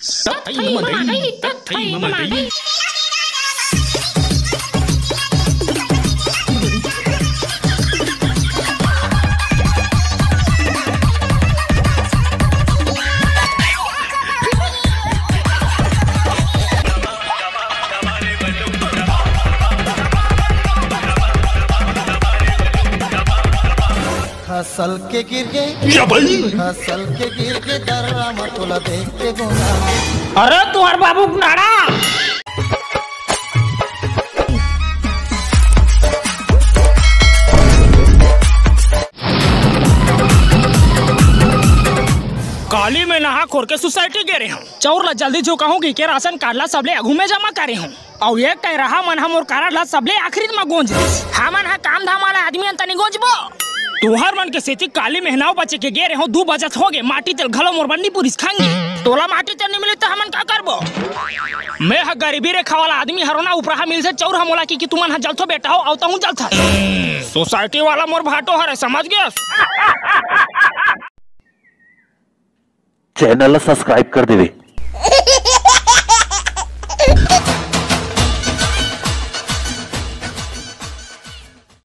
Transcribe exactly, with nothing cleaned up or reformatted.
तत्थई ममा गई, तत्थई ममा गई। खसल के गिर गे, या भाई। खसल के गिर गे दर्रा म तोला देख के गोंदा। अरे तुहर बाबू नाड़ा। काली मैं नहा खोर के सोसाइटी गे रहे हूँ। चौर ला जल्दी झुकाहूँ कहिके राशन कार्ड ला सबले आगू में जमा करे हूँ। अउ एक कई रहा मन ह मोर कारड ला सबले आखिरी म गोंज दिस। हमन ह काम धाम वाला आदमी अन तनी गोंजबो। तुहर मन के सेती काली मेहनाव बचे के गे रेहूं, दू बजत होगे, माटी तेल घलो मोर बर नी पुरिस खांगी। तोला माटी तेल नी मिली त हमन का करबो? मैं ह गरीबी रेखा वाला आदमी हरों ना, उपराहा मिलथे चौर ह मोला कि, कि तुमन ह जलथो बेटा हो, अउ तहूं जलथस। सोसाइटी वाला मोर भाटो हरे, समझ गेस? चैनल ला सब्सक्राइब कर देवे।